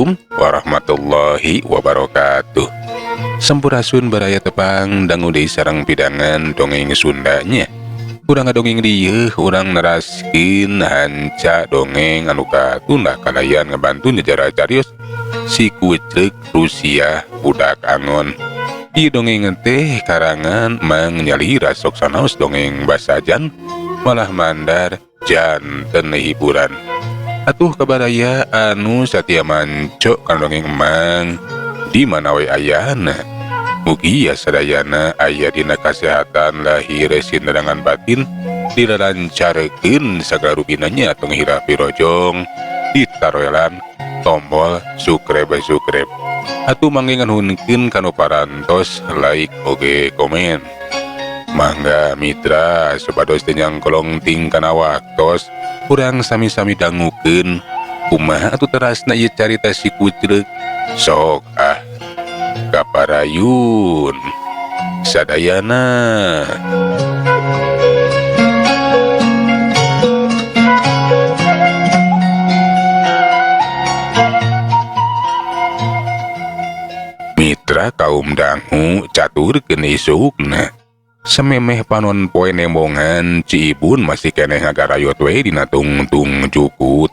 Assalamualaikum warahmatullahi wabarakatuh. Sampurasun baraya, tepang dangu deui sareng pidangan dongeng Sundanya. Urang ngadongeng dieu, urang neraskeun hanca dongeng anu katunda kalayan ngabantu nyejarah carios Si Kucluk Rusiah Budak Angon. Ieu dongeng teh karangan Mang Nyalira, sok sanaos dongeng basajan malah mandar janten hiburan. Atuh ka baraya anu satia manco kana dongeng Emang di mana we ayana, mugia sadayana aya dina kasehatan lahir sindarangan batin, dilalancarkeun sagala rupinanya, tong hilap pirojong ditaroelan tombol subscribe subscribe. Atuh mangga nganuhunkeun kanu parantos like oge komen. Mangga mitra, supados teu nyangkolong tingkana waktos, urang sami-sami dangukeun kumaha atuh terasna ieu carita Si Kucluk. Sok ah, kaparayun sadayana. Mitra kaum dangu, caturkeun isukna. Samemeh panon poe nembongan, Ci Ibun masih keneh ngagarayot we dina tungtung jukut.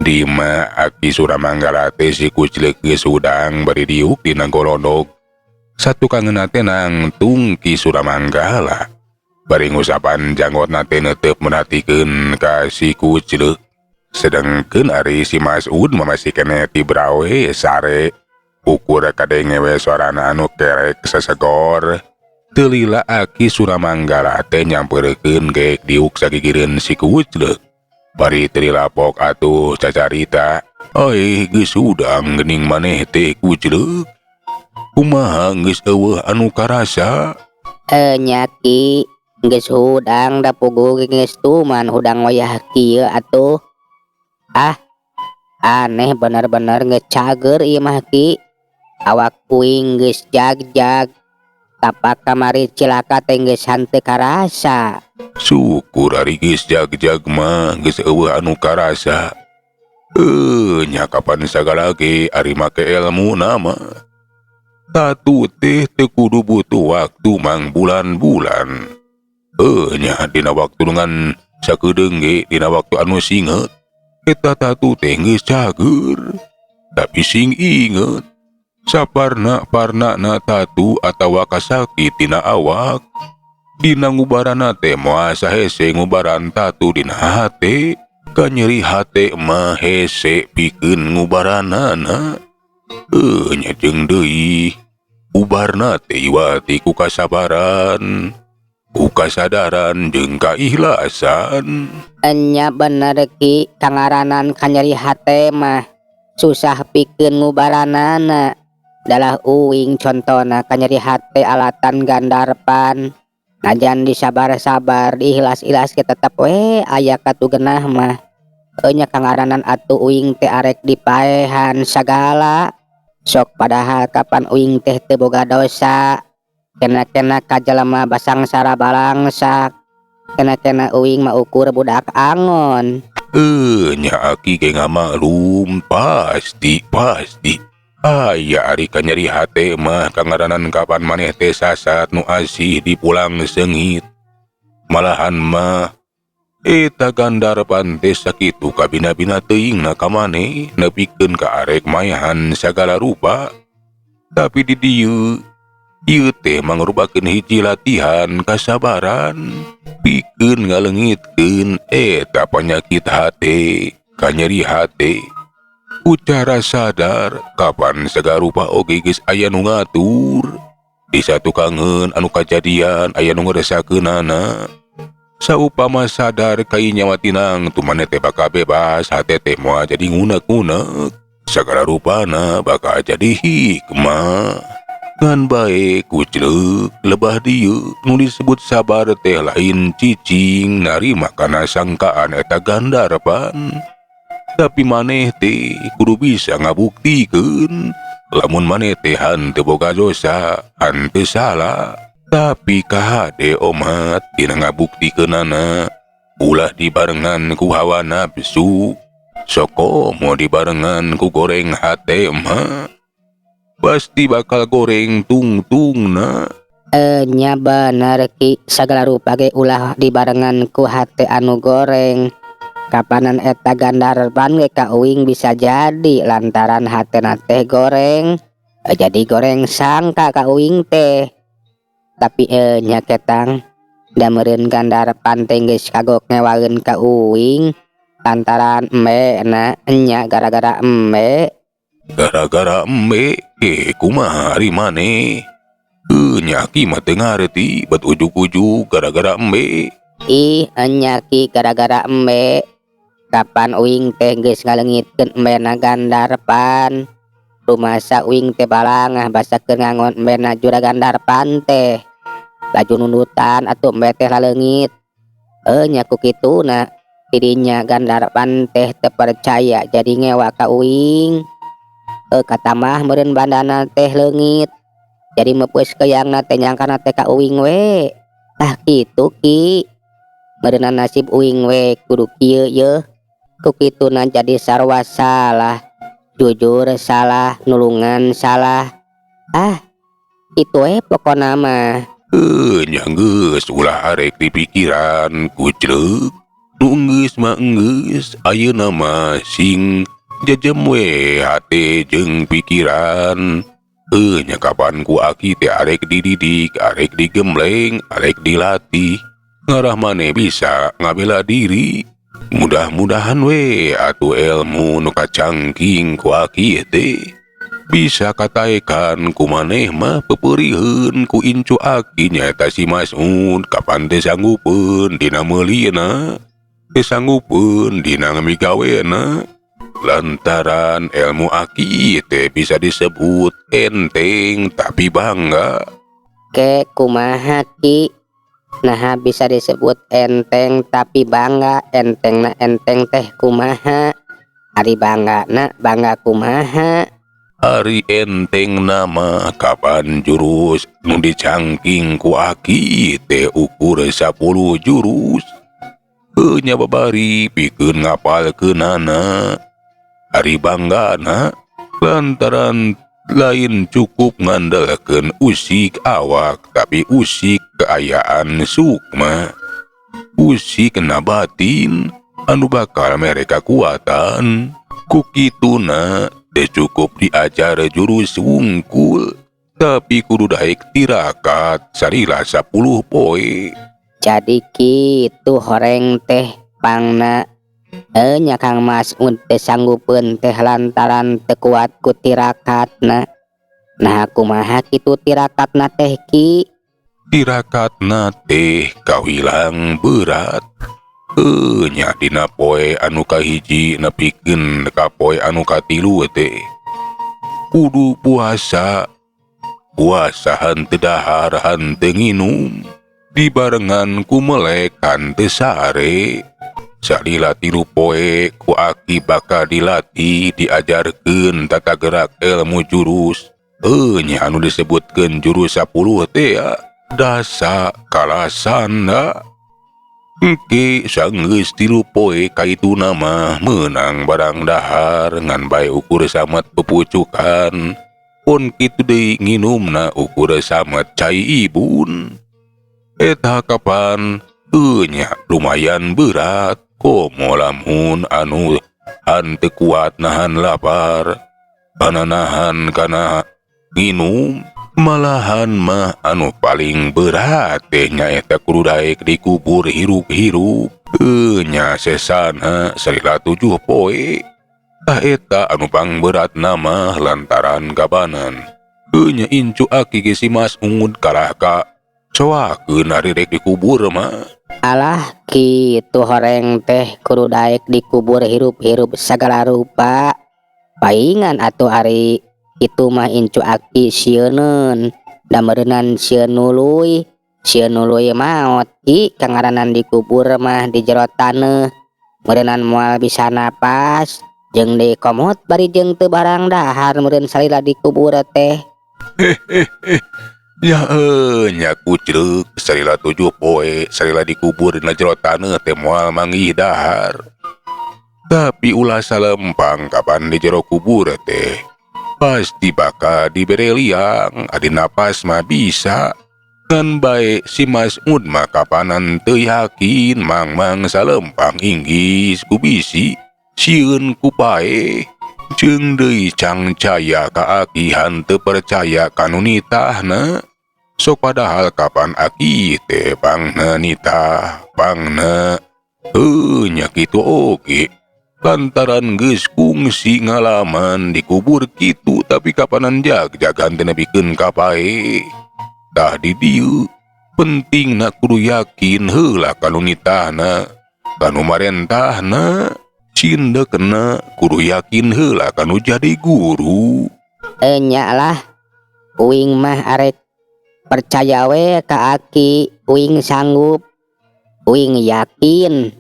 Di imah Aki Suramanggala teh si Kucluk geus hudang bari diuk dina golodog. Satukangeunna teh nangtung Ki Suramanggala. Bari ngusapan janggotna teh neuteup merhatikeun ka si Kucluk. Sedengkeun ari si Masud mah masih keneh tibrawe sare. Ukur kadenge we sorana anu kerek sesegor. Teu lila Aki Suramanggala teh nyampeurekeun geek diuk sagigireun si Kucluk. Bari teu dilapok atuh cacarita. "Aih, geus hudang geuning maneh teh, Kucluk. Kumaha, geus euweuh anu karasa?" Nya Ki, geus hudang da puguh geus tuman hudang wayah kieu atuh. Ah, aneh bener-bener geus cager ieu mah, Ki. Awak uing geus jag-jag. Tapak kamari cilaka teh geus henteu karasa. Syukur ari geus jag-jag mah, geus euweuh anu karasa. Nya kapan sagala ge ari make elmu mah. Tatu teh teu kudu butuh waktu mangbulan-bulan. Nya dina waktu dengan sakedeung ge, dina waktu anu singet eta tatu teh geus cager. Tapi sing inget, saparna-parna tatu atawa kasakit dina awak, dina ngubaranna teh moal sahese ngubaran tatu dina hate. Kanyeri hate mah hese pikeun ngubaranana. Nya jeung deui ubarna teh iwati ku kasabaran, ku kasadaran jeung kaikhlasan. Enya bener, Ki, kangaranan kanyeri hate mah susah pikeun ngubaranana. Dalah uing contona kanyeri hate alatan gandarpan. Najan disabar-sabar, diikhlas-ikhlas ge tetep we aya katugenah mah. Enya kangaranan atuh uing teh arek dipaehan sagala. Sok padahal kapan uing teh teu boga dosa. Kena-kena ka jelema basangsara balangsak. Kena-kena uing mah ukur budak angon. Nya aki ge ngamaklum, pasti pasti aya ari kanyeri hate mah, kangaranan kapan maneh teh sasat nu asih dipulang seungit. Malahan mah eta gandarpan teh sakitu kabina-bina teuingna ka maneh nepikeun ka arek mayahan sagala rupa. Tapi di dieu ieu teh mangrupakeun hiji latihan kasabaran pikeun ngaleungitkeun eta panyakit hate, kanyeri hate. Ku cara sadar kapan sagala rupa oge geus aya nu ngatur. Di satukangeun anu kajadian aya nu ngeresakeunana. Saupama sadar kai nyawa tinang tu maneh teh bakal bebas, hate teh moal jadi ngunek-ngunek. Sagala rupana bakal jadi hikmah. Ngan bae, Kucluk, lebah dieu nu disebut sabar teh lain cicing narima kana sangkaan eta gandarpan. Tapi maneh teh kudu bisa ngabuktikeun lamun maneh teh hanteu boga dosa, hanteu salah. Tapi kahade omat dina ngabuktikeunana ulah dibarengan ku hawa nafsu. Sok komo dibarengan ku goreng hate mah pasti bakal goreng tungtungna. Nya bener, Ki, sagala rupa ge ulah dibarengan ku hate anu goreng. Kapanan eta gandarpan ge ka uing bisa jadi lantaran hatena teh goreng, jadi goreng sangka ka uing teh. Tapi nya ketang da meureun gandarpan teh geus kagok ngewaeun ka uing lantaran embe na nya, gara-gara embe. Gara-gara embe ke kumaha ari maneh? Nya Aki mah teu ngarti, bet ujug-ujug gara-gara embe. Ih, enya, Ki, gara-gara embe. Kapan uing teh geus ngaleungitkeun embena gandarpan. Rumasa uing teh balangah basa keur ngangon embena juragan Darpan teh. Laju nundutan atuh embe teh laleungit. Nya ku kituna tidinya gandarpan teh teu percaya, jadi ngewa ka uing. Katamah meureun bandana teh leungit. Jadi meupeus keuyangna teh nyangkana teh ka uing we. Tah kitu, Ki. Meureunan nasib uing we kudu kieu yeuh. Ku kituna jadi sarua salah. Jujur salah, nulungan salah. Ah, kitu we pokona mah. Nya geus, ulah arek dipikiran, kucleuk. Nu geus mah geus, ayeuna mah sing jejem we hate jeung pikiran. Nya kapan ku aki teh arek dididik, arek digembleng, arek dilatih. Ngarah maneh bisa ngabela diri. Mudah-mudahan we atuh ilmu nu kacangking ku aki teh bisa kataekan ku maneh mah. Peperiheun ku incu aki nyaeta si Mas'ud, kapan teh sanggupeun dina meulina, teh sanggupeun dina migawena, lantaran ilmu aki teh bisa disebut enteng tapi bangga. Ke kumaha, Ki? Nah, bisa disebut enteng tapi bangga. Enteng na enteng teh kumaha? Ari bangga na bangga kumaha? Ari enteng nama kapan jurus nu dicangking ku aki teh ukur 10 jurus. Nya babari pikeun ngapalkeunana. Ari banggana lantaran lain cukup ngandalkeun usik awak, tapi usik keayaan sukma, usik batin anu bakal mere kakuatan. Ku kituna teu cukup diajar jurus wungkul, tapi kudu daek tirakat salila 10 poe. Jadi kitu horeng teh pangna. Nya Kang Mas'ud teh sanggupeun teh lantaran teu kuat ku tirakatna. Nah, kumaha kitu tirakatna teh, Ki? Tirakatna teh kawilang berat. Nya dina poe anu kahiji nepikeun ka poe anu katilu teh kudu puasa, puasa henteu dahar, henteu nginum, dibarengan ku melek henteu sare. Salila 3 poe ku aki bakal dilatih, diajarkeun tata gerak ilmu jurus. Nya anu disebutkeun jurus 10 teh ya, dasa kalasana. Engke sanggeus 3 poe kaituna mah meunang barang dahar ngan bae ukur samet pepucukan. Pun kitu deui nginumna ukur samet cai ibun. Eta kapan nya lumayan berat, komo lamun anu henteu kuat nahan lapar kana nahan kana nginum. Malahan mah anu paling berat teh nyaeta kudu daek dikubur hirup-hirup. Nya sesana salila 7 poe. Tah eta anu pangberat nama lantaran kabanan. Nya incu aki ge si Mas'ud kalah ka coakeun ari rek dikubur mah. Alah, kitu horeng teh kudu daek dikubur hirup-hirup sagala rupa. Paingan atuh ari itu mah incu aki sieuneun. Da meureunan sieun nuluy, sieun nuluy maot, Ki, kangaranan dikubur mah di jero taneuh. Meureunan moal bisa napas jeung dikomot bari jeung teu barang dahar meureun salila dikubur teh. Ya nya kucreuk, salila 7 poe salila dikubur dina jero taneuh teh moal manggih dahar. Tapi ulah salempang, kapan di jero kubur teh pasti bakal dibere liang, ari napas mah bisa. Ngan bae si Mas'ud mah kapanan teu yakin, mangmang salempang inggis ku bisi, sieun ku paeh. Jeung deui cangcaya ka aki hanteu percaya kanu nitahna. Sok padahal kapan aki teh pangna nitah pangna, heuh, nya kitu oge. Lantaran geus kungsi ngalaman dikubur kitu, tapi kapanan jag-jagan teh nepikeun ka paeh. Tah, di dieu pentingna kudu yakin heula kanu nitahna, kanu marentahna, cindekna kudu yakin heula kanu jadi guru. Enya lah, uing mah arek percaya we ka aki, uing sanggup, uing yakin.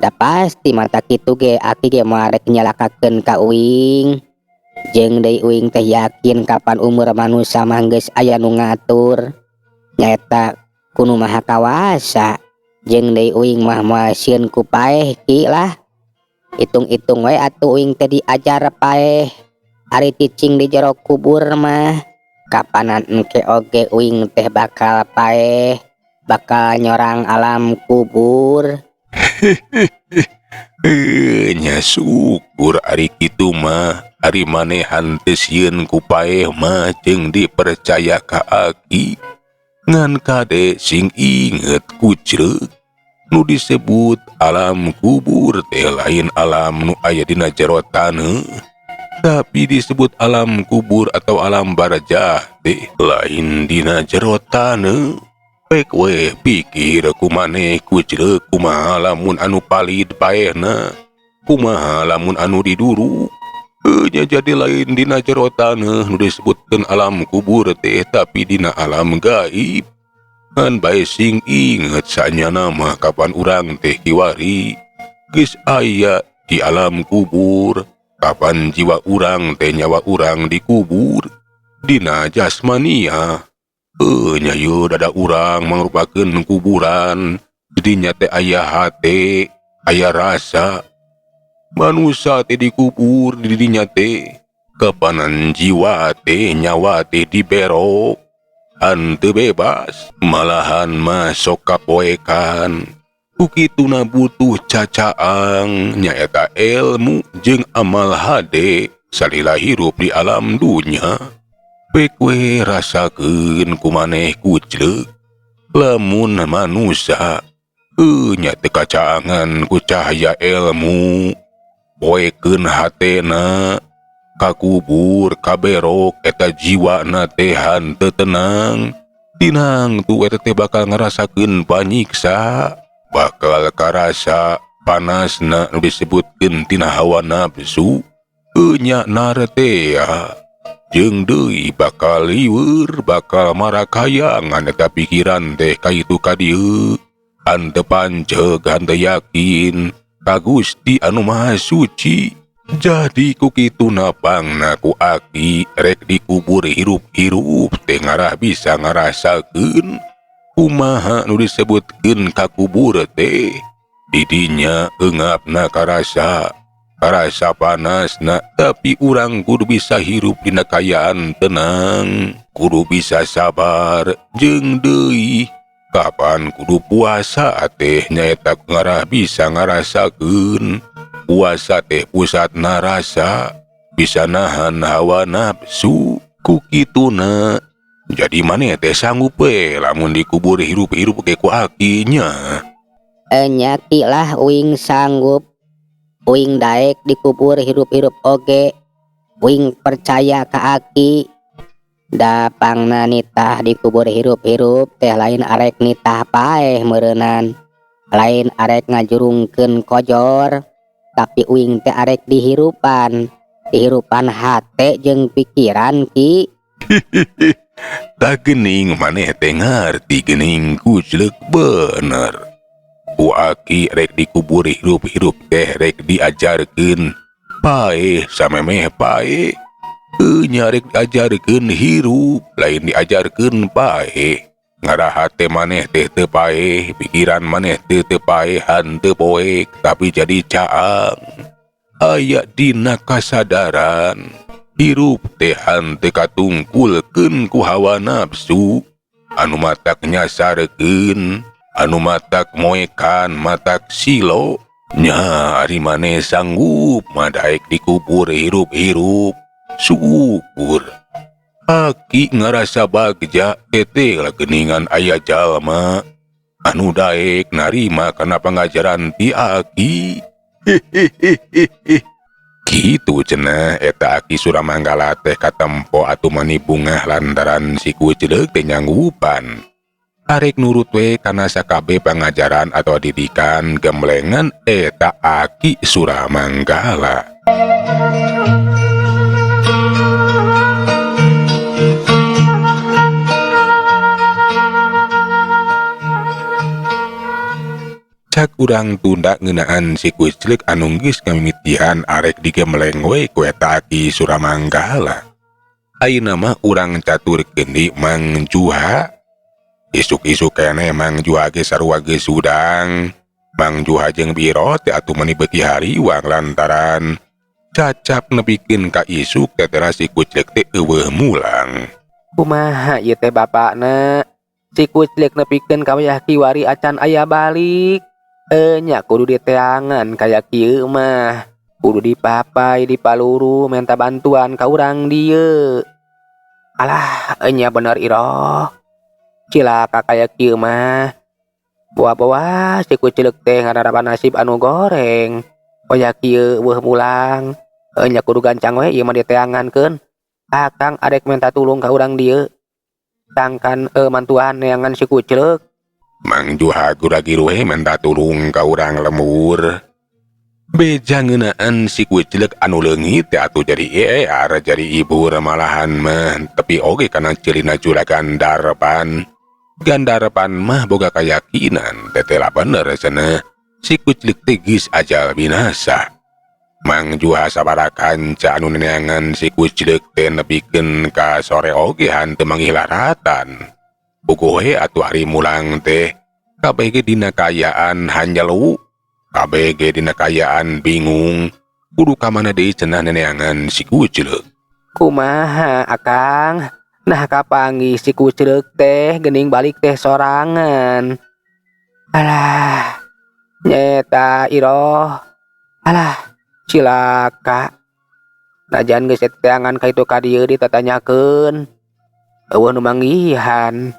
Da pasti mata kitu ge aki ge moal arek nyalakakeun ka uing. Jeung deui uing teh yakin kapan umur manusia mah geus aya nu ngatur, nyaeta ku Nu Maha Kawasa. Jeung deui uing mah moal sieun ku paeh, Ki, lah. Hitung-hitung we atuh uing teh diajar paeh. Ari cicing di jero kubur mah kapanan engke oge uing teh bakal paeh, bakal nyorang alam kubur. Eh, nya syukur ari kitu mah, ari maneh hanteu sieun ku paeh mah jeung dipercaya ka aki. Ngan kade sing inget, kucreuk, nu disebut alam kubur teh lain alam nu aya dina jero taneuh, tapi disebut alam kubur atau alam barzah teh lain dina jero taneuh. Pek we pikir ku maneh, kucreuk, kumaha lamun anu palid paehna, kumaha lamun anu diduru. Nya jadi lain dina jero taneuh nu disebutkeun alam kubur teh, tapi dina alam gaib. Ngan bae sing inget, sanyana mah kapan urang teh kiwari geus aya di alam kubur, kapan jiwa urang teh, nyawa urang dikubur dina jasmania. Heuh nya, ieu dada urang mangrupakeun kuburan. Didinya teh aya hate, aya rasa. Manusa teh dikubur di didinya teh, kapanan jiwa teh, nyawa teh diberok, henteu bebas, malahan mah sok kapoekan. Ku kituna butuh cacaang, nyaeta ilmu jeung amal hade salila hirup di alam dunya. Pek we rasakeun ku maneh, kucleuk, lamun manusa, heuh nya, teu kacaangan ku cahaya ilmu, poekeun hatena, kakubur, kaberok eta jiwana teh, hanteu tenang. Tinang tu eta teh bakal ngarasakeun panyiksa, bakal karasa panasna nu disebutkeun tina hawa nafsu, heuh nya, tea. Jeung deui bakal lieur, bakal marakayangan eta pikiran teh ka itu ka dieu, hanteu panceg, hanteu yakin ka Gusti Anu Maha Suci. Jadi ku kituna pangna ku aki rek dikubur hirup-hirup teh ngarah bisa ngarasakeun kumaha nu disebutkeun kakubur teh. Didinya eungapna karasa, karasa panasna, tapi urang kudu bisa hirup dina kaayaan tenang, kudu bisa sabar, jeung deui kapan kudu puasa teh nyaeta ngarah bisa ngarasakeun puasa teh pusatna rasa bisa nahan hawa nafsu. Ku kituna jadi maneh teh sanggup we lamun dikubur hirup-hirup ge ku aki nya? Enya, Ki, lah, uing sanggup, uing daek dikubur hirup-hirup oge. Uing percaya ka aki. Da pangna nitah dikubur hirup-hirup teh lain arek nitah paeh meureunan, lain arek ngajurungkeun kojor, tapi uing teh arek dihirupan, dihirupan hate jeung pikiran, Ki. Tah, geuning maneh teh ngarti geuning, kucleuk, bener. Ku aki rek dikubur hirup-hirup teh rek diajarkeun paeh samemeh paeh. Nya, rek diajarkeun hirup, lain diajarkeun paeh. Ngarah hate maneh teh teu paeh, pikiran maneh teh teu paeh, henteu poek, tapi jadi caang. Aya dina kasadaran hirup teh henteu katungkulkeun ku hawa nafsu anu matak nyasarkeun, anu matak moekan, matak silo. Nya ari maneh sanggup mah daek dikubur hirup-hirup, syukur. Aki ngarasa bagja teteh lah geuningan aya jalma anu daek narima kana pangajaran ti aki. Hehehehe. Kitu cenah eta Aki Suramanggala teh katempo atuh mani bungah lantaran si Kucleuk teh nyanggupan. Arek nurut we kana sakabeh pangajaran atau didikan gemblengan eta Aki Suramanggala. Cak urang tunda ngeunaan si Kucleuk anu geus ngamimitian arek digembleng we ku eta Aki Suramanggala. Ayeuna mah urang caturkeun deui Mang Juha. Isuk-isuk keneh Mang Juha ge sarua geus hudang. Mang Juha jeung Biro teh atuh mani beuki hariwang lantaran cacap nepikeun ka isuk teteh si Kucleuk teh eueuh mulang. Kumaha ieu teh bapakna? Si Kucleuk nepikeun ka wayah kiwari acan aya balik. Nya kudu diteangan kaya kieu mah. Kudu dipapai, dipaluru, minta bantuan ka urang dieu. Alah, nya bener iroh. Cilaka kaya kieu mah. Boa-boa si Kucleuk teh ngararapan nasib anu goreng. Wayah kieu eueuh mulang. Nya kudu gancang we ieu mah diteangankeun. Akang arek minta tulung ka urang dieu. Sangkan mantuan neangan si Kucleuk. Mang Juha gura-giru we minta tulung ka urang lembur. Beja ngeunaan si Kucleuk anu leungit teh atuh jadi ear jadi ibur malahan mah tepi oge kana ceulina juragan Darpan. Gandarpan mah boga kayakinan teteh lah bener cenah si Kucleuk teh geus ajal binasa. Mang Juha sabaraha kanca anu neangan si Kucleuk teh nepikeun ka sore oge hanteu manggih laratan. Puguh we atuh ari mulang teh kabeh ge dina kaayaan hanjelu, kabeh ge dina kaayaan bingung, kudu ka mana deui cenah neneangan si Kucleuk. Kumaha akang? Nah kapanggih si Kucleuk teh geuning balik teh sorangan. Alah, nyeta iroh. Alah, cilaka. Najan geus teangan ka itu ka dieu ditatanyakeun. Eueuh nu manggihan.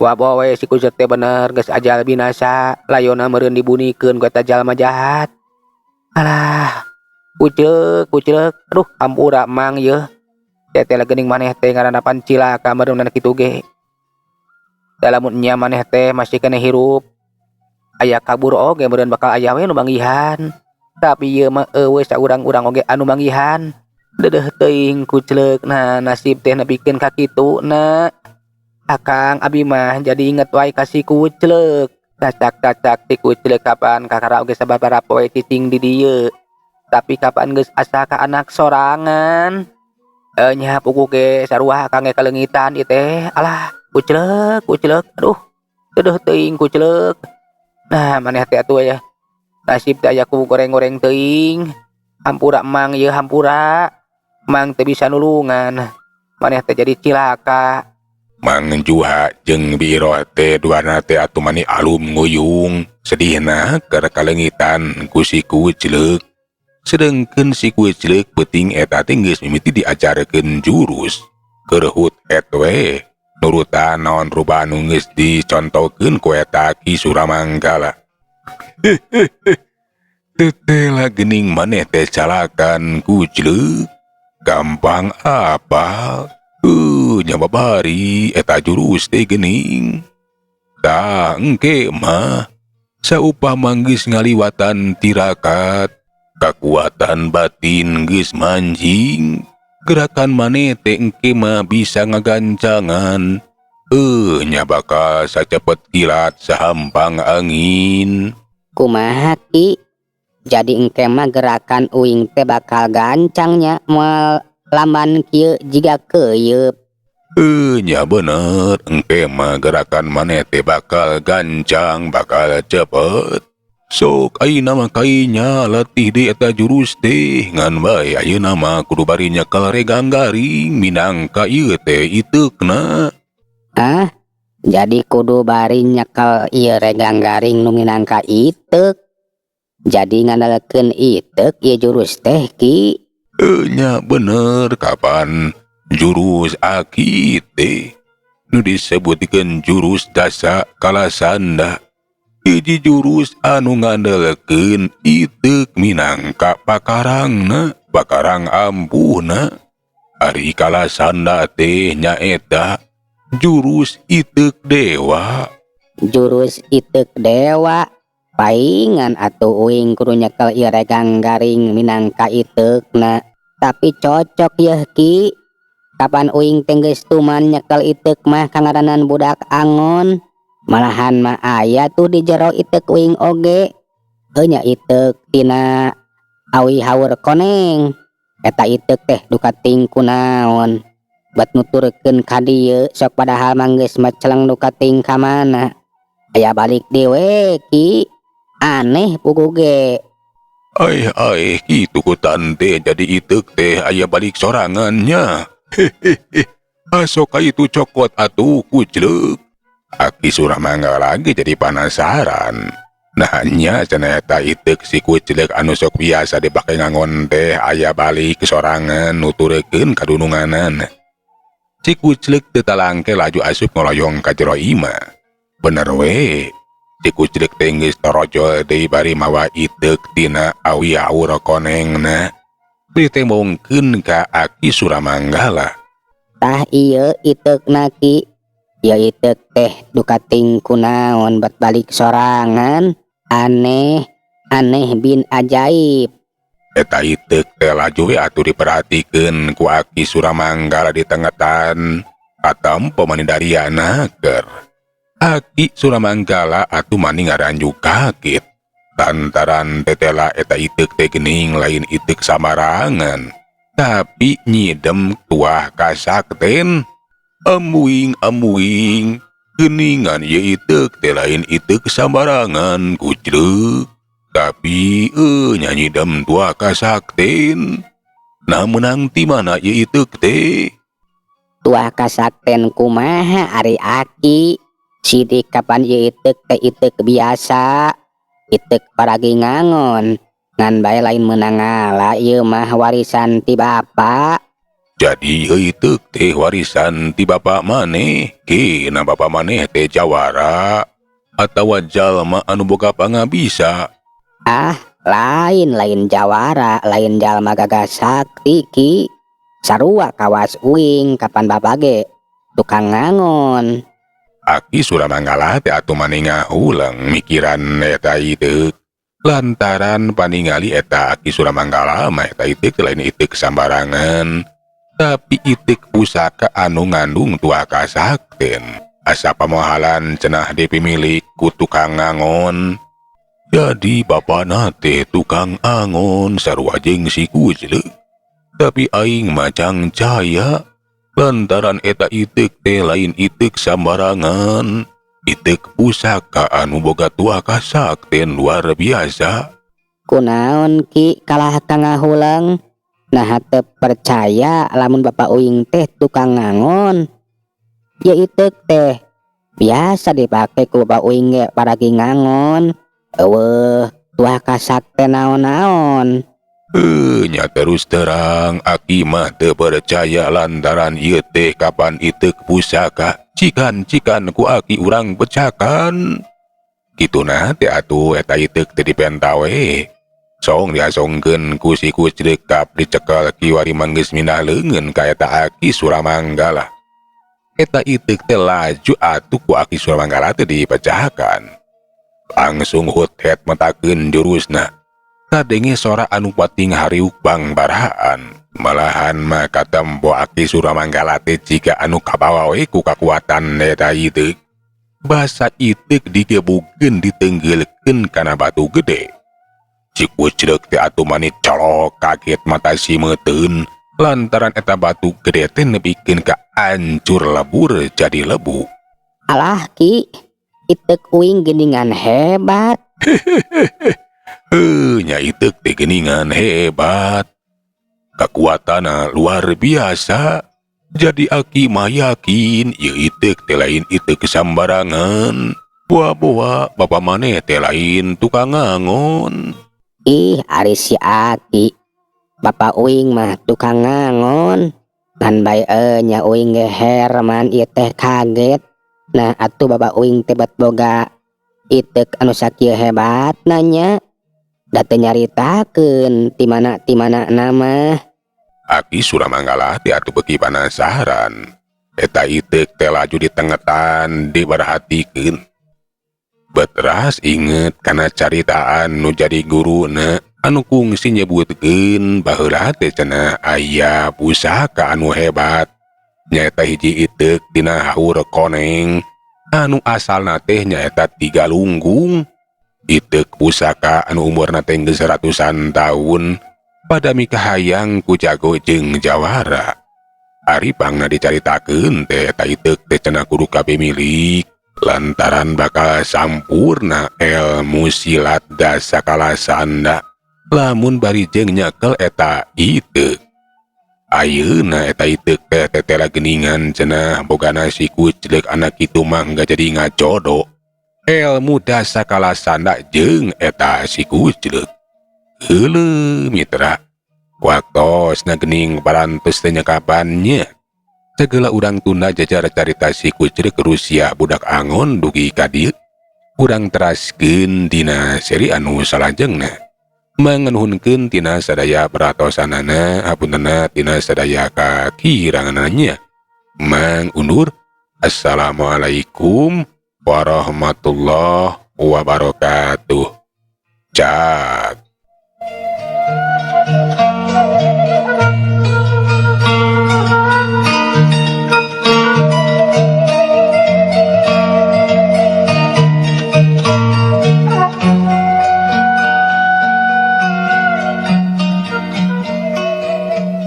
Wa we si Kucleuk teh bener geus ajal binasa, layona meureun dibunikeun ku eta jalma jahat. Alah, Kucleuk, Kucleuk, aduh hampura mang yeuh. Teteh geuning maneh teh ngarandapan cilaka meureun kitu ge. Da lamun nya maneh teh masih keneh hirup, aya kabur oge meureun bakal aya we nu manggihan. Tapi ieu mah eueuh saurang-urang oge anu manggihan. Deudeuh teuing Kucleuk, nah nasib teh nepikeun ka kitu na. Akang abi mah jadi inget wae ka si Kucleuk. Cacak-cacak si Kucleuk kapan kakara oge sababaraha poe cicing di dieu. Tapi kapan geus asa ka anak sorangan. Nya puguh ge sarua akang ge kaleungitan ieu teh. Alah, Kucleuk, Kucleuk, aduh. Deudeuh teuing Kucleuk. Nah, maneh teh atuh ya. Nasib teh aya ku goreng-goreng teuing. Hampura mang ieu hampura. Mang teu bisa nulungan. Maneh teh jadi cilaka. Mang Juha jeung Biro teh duana teh atuh mani alum nguyung, sedihna keur kaleungitan ku si Kucleuk. Sedengkeun si Kucleuk peuting eta teh geus mimiti diajarkeun jurus. Keur hut we nurutan naon rupa anu geus dicontohkeun ku eta Ki Suramanggala. Teteh lah geuning maneh teh calakan Kucleuk. Gampang apal. Nya babari eta jurus teh geuning. Tah engke mah saupama geus ngaliwatan tirakat, kakuatan batin geus manjing, gerakan maneh teh engke mah bisa ngagancangan. Nya bakal sacepet kilat sahampang angin. Kumaha Ki? Jadi engke mah gerakan uing teh bakal gancangnya moal lamban kieu jiga keuyeup. Nya bener, engke mah gerakan maneh teh bakal gancang, bakal cepet. Sok ayeuna mah kainya latih deui eta jurus teh, ngan bae ayeuna mah kudu bari nyekel regang garing minangka ieu teh iteukna. Ah, jadi kudu bari nyekel ieu regang garing nu minangka iteuk. Jadi ngandalkeun iteuk ieu jurus teh, Ki? Nya bener, kapan jurus aki teh nu disebutkeun jurus Dasa Kalasanda. Hiji jurus anu ngandelkeun iteuk minangka pakarangna, pakarang ampuhna. Ari Kalasanda teh nyaeta jurus iteuk dewa. Jurus iteuk dewa. Paingan atuh uing kudu nyekel ieu regang garing minangka iteukna. Tapi cocok yeuh, Ki. Kapan uing teh geus tuman nyekel iteuk mah kangaranan budak angon. Malahan mah aya tuh di jero iteuk uing oge. Heuh nya, iteuk tina awi haur koneng. Eta iteuk teh duka ting kunaon. Bat nuturkeun ka dieu sok, padahal mah geus meceleng duka ting ka mana. Aya balik deui we, Ki. Aneh puguh ge. Ai ai, kitu ku tante, jadi iteuk teh aya balik sorangan nya. Hehehe. Asok itu cokot atuh, Kucleuk. Aki Suramanggala lagi jadi penasaran. Nah nya cenah eta iteuk si Kucleuk anu sok biasa dipake ngangon teh aya balik sorangan nuturkeun kadununganan. Si Kucleuk teu talangke laju asup ngoloyong ka jero imah. Bener we. Si Kucleuk teh geus torojol deui bari mawa iteuk tina awi haur konengna. Ditembongkeun ka Aki Suramanggala. Tah, ieu iteukna, Ki. Ieu iteuk teh duka ting kunaon bat balik sorangan. Aneh, aneh bin ajaib. Eta iteuk teh laju we atuh diperhatikeun ku Aki Suramanggala di tengetan katempo mani dariana keur. Aki Suramanggala atuh mani ngaranjuk kaget. Lantaran tetela eta iteuk teh geuning lain iteuk sambarangan. Tapi nyidem tuah kasakten. Ambuing ambuing, geuningan ieu iteuk teh lain iteuk sambarangan, Kucleuk. Tapi nya nyidem tuah kasakten. Nah, meunang ti mana ieu iteuk teh? Tuah kasakten kumaha ari Aki? Sidik kapan ieu iteuk teh iteuk biasa. Iteuk paragi ngangon. Ngan bae lain meunang ngala, ieu mah warisan ti bapa. Jadi ieu iteuk teh warisan ti bapa maneh? Kena bapa maneh teh jawara atawa jalma anu boga pangabisa? Ah, lain, lain jawara, lain jalma gagah sakti, Ki. Sarua kawas uing, kapan bapa ge tukang ngangon. Aki Suramanggala teh atuh mani ngahuleng mikiran eta iteuk. Lantaran paningali eta Aki Suramanggala mah eta iteuk lain iteuk sambarangan. Tapi iteuk pusaka anu ngandung tuah kasakten. Asa pamohalan cenah dipimilik ku tukang ngangon. Jadi bapana teh tukang angon sarua jeung si Kucleuk. Tapi aing mah cangcaya lantaran eta iteuk teh lain iteuk sambarangan. Iteuk pusaka anu boga tuah kasakten luar biasa. Kunaon, Ki, kalah ka ngahuleng? Nah, teu percaya lamun bapak uing teh tukang ngangon. Ya iteuk teh biasa dipake ku bapak uing ge paragi ngangon. Eueuh tuah kasakten naon-naon. Nya terus terang aki mah teu percaya lantaran ieu teh kapan iteuk pusaka. Cikan-cikan ku aki urang pecakan. Kituna teh atuh eta iteuk teh dipenta we. Song diasongkeun ku si Kucleuk kap dicekel kiwari mah geus minah leungeun ka eta Aki Suramanggala. Eta iteuk teh laju atuh ku Aki Suramanggala teh dipecahkan. Langsung hut het metakeun jurusna. Kadenge sora anu pating hariuk bangbaraan. Malahan mah katempo Aki Suramanggala teh jiga anu kabawa we ku kakuatan eta iteuk. Basa iteuk digebugkeun ditenggelkeun kana batu gede. Si Kucleuk teh atuh mani colok kaget mata simeuteun lantaran eta batu gede teh nepikeun ka ancur lebur jadi lebu. Alah, Ki, Iteuk uing geuningan hebat. Heuh, nya iteuk teh geuningan hebat. Kekuatanna luar biasa. Jadi aki mah yakin ieu iteuk teh lain iteuk sambarangan. Boa-boa bapa maneh teh lain tukang ngangon. Ih, ari si aki. Bapak uing mah tukang ngangon. Ngan bae nya uing ge Herman ieu teh kaget. Nah, atuh bapak uing teh bet boga iteuk anu sakieu hebat nanya. Da teu nyaritakeun ti mana ti mana nama. Aki Suramanggala teh atuh beuki panasaran. Eta iteuk teh laju ditengetan diperhatikeun. Beteras inget kana caritaan nu jadi guruna anu kungsi nyebutkeun baheula teh cenah aya pusaka anu hebat. Nyaeta hiji iteuk dina haur koneng anu asalna teh nyaeta ti Galunggung. Iteuk pusaka anu umurna teh geus ratusan tahun pada mikahayang ku jago jeung jawara. Ari pangna dicaritakeun teh eta iteuk teh cenah kudu kabeh milik lantaran bakal sampurna ilmu silat Dasakala Sanda lamun bari jeung nyekel eta iteuk. Ayeuna eta iteuk teh tetela geuningan cenah bogana si Kucleuk anak kitu mah nggak jadi ngajodo. Ilmu Dasakala Sanda jeung eta si Kucleuk. Heuleuh, mitra. Waktosna geuning parantos teh nyekapannya. Segala urang tunda jajar carita si Kucleuk Rusia budak angon dugi ka dieu. Urang teraskeun dina seri anu salajengna. Manganuhunkeun tina sadaya peratosanana, hapuntenna tina sadaya kakiranganna. Mang undur. Assalamualaikum warahmatullahi wabarakatuh. Cak.